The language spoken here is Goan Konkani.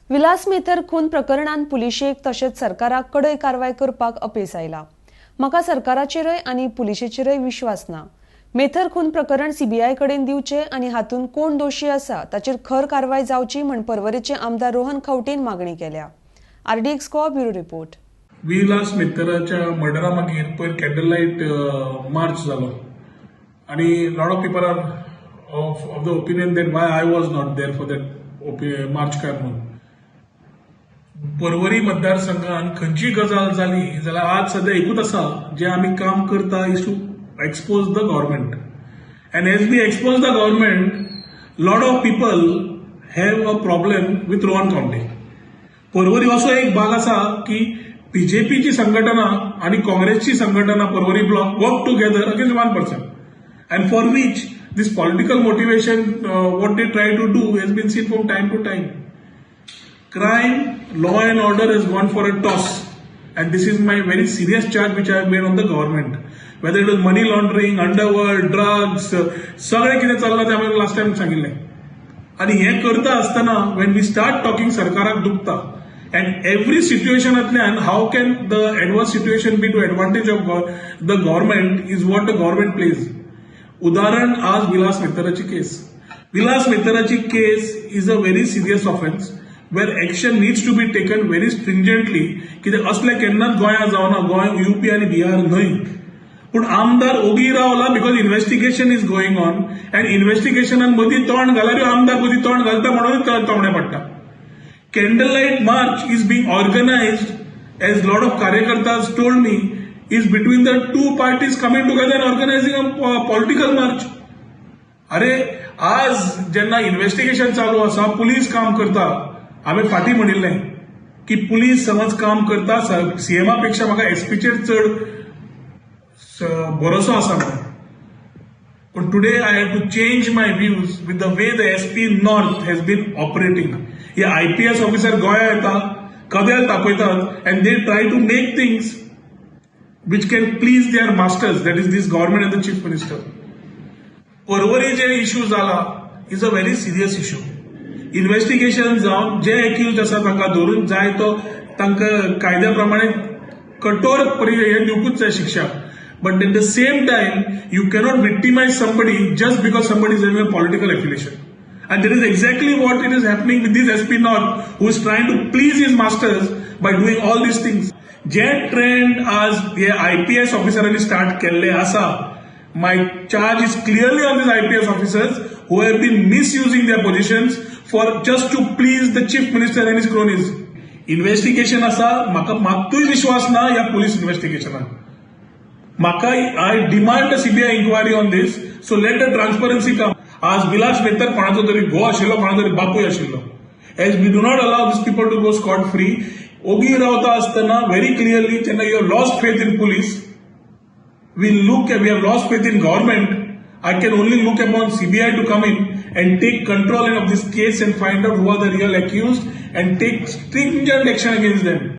विलास मेथर खून प्रकरणान पुलिशेक तशेंच सरकाराक कडय कारवाय करपाक अपेस आयला. म्हाका सरकाराचेरय आनी पुलिशेचेरय विश्वास ना. मेथर खून प्रकरण सीबीआय कडेन दिवचे आनी हातूंत कोण दोशी आसा ताचेर खर कारवाय जावची म्हण पर्वरेचे आमदार रोहन खंवटेन मागणी केल्या. RDX Goa bureau report. Vilas मेत्तराच्या मर्डरा मागीर पयर कॅन्डल लायट मार्च जालो आनी lot of people are of the opinion that why I was not there for that march काय म्हणून. पर्वरी मतदारसंघात खंयचीय गजाल जाली जाल्यार आज सद्या एकूच आसा, जें आमी काम करता is to expose the government, and as we expose the government, lot of people have a problem with Rohan Khaunte. Porvorim असो एक भाग आसा की बीजेपीची संघटना आणि काँग्रेसची संघटना Porvorim block work together against one person, and for which this political motivation, what they try to do has been seen from time to time. Crime, law and order has gone for a toss, and this is my very serious charge which I have made on the government. Whether it was money laundering, underworld, drugs, सगळें कितें चल्लां तें हांवें लास्ट टायम सांगिल्लें. आनी हें करता आसतना when we start talking, सरकाराक दुखता. अँड एवरी सिच्युएशनांतल्यान how can the adverse situation be to advantage of the government is what the government plays. उदाहरण आज विलास मेत्तराची केस. विलास मेत्तराची case is a very serious offence where action needs to be taken very stringently, कित्याक असलें केन्नाच गोंयांत जावना. गोंय युपी आनी बिहार न्हय. पूण आमदार ओगी रावला because investigation is going on, and इन्व्हेस्टिगेशनान मदीं तोंड घाल्यार आमदार मदीं तोंड घालता म्हणून तोमणे पडटा. Candle light march is being organized, as lot of कार्यकर्ताज told me, is between the two parties coming together and organizing a political march. अरे, आज जेन्ना इन्व्हेस्टिगेशन चालू आसा, पुलीस काम करता. हांवें फाटीं म्हणिल्लें की पुलीस समज काम करता, सीएमा पेक्षा म्हाका एसपीचेर चड भरोसो आसा म्हणून. पूण today I have to change my views with the way the SP North has been operating. हे आयपीएस ऑफिसर गोंया येता, कदेल तापयतात, and they try to make things which can please their masters, that is, this government and the chief minister. Porvorim J issue जाला is a very serious issue. Investigation जावन जे एक्यूज आसा तांकां धरून जाय तो तांकां कायद्या प्रमाणे कठोर हे दिवपूच जाय शिक्षा. But at the same time, you cannot victimise somebody just because somebody is having a political affiliation. And that is exactly what it is happening with this SP North, who is trying to please his masters by doing all these things. J trend आज हे आयपीएस ऑफिसरांनी स्टार्ट केल्ले आसा, my charge is clearly on these IPS officers who have been misusing their positions for just to please the chief minister and his cronies. Investigation आसा, म्हाका मात्तूय विश्वास ना ह्या पुलीस इन्व्हेस्टिगेशनाक. म्हाका I demand a CBI inquiry on this, so let the transparency come. आज विलास मेहतर कोणाचो तरी घोव आशिल्लो, कोणाचो तरी बापूय आशिल्लो. As we do not allow these people to go scot free, ओगी रावता आसतना व्हेरी क्लिअरली जेन्ना you have lost faith in police, we look we have lost faith in government, I can only look upon CBI to come in and take control of this case and find out who are the real accused and take stringent action against them.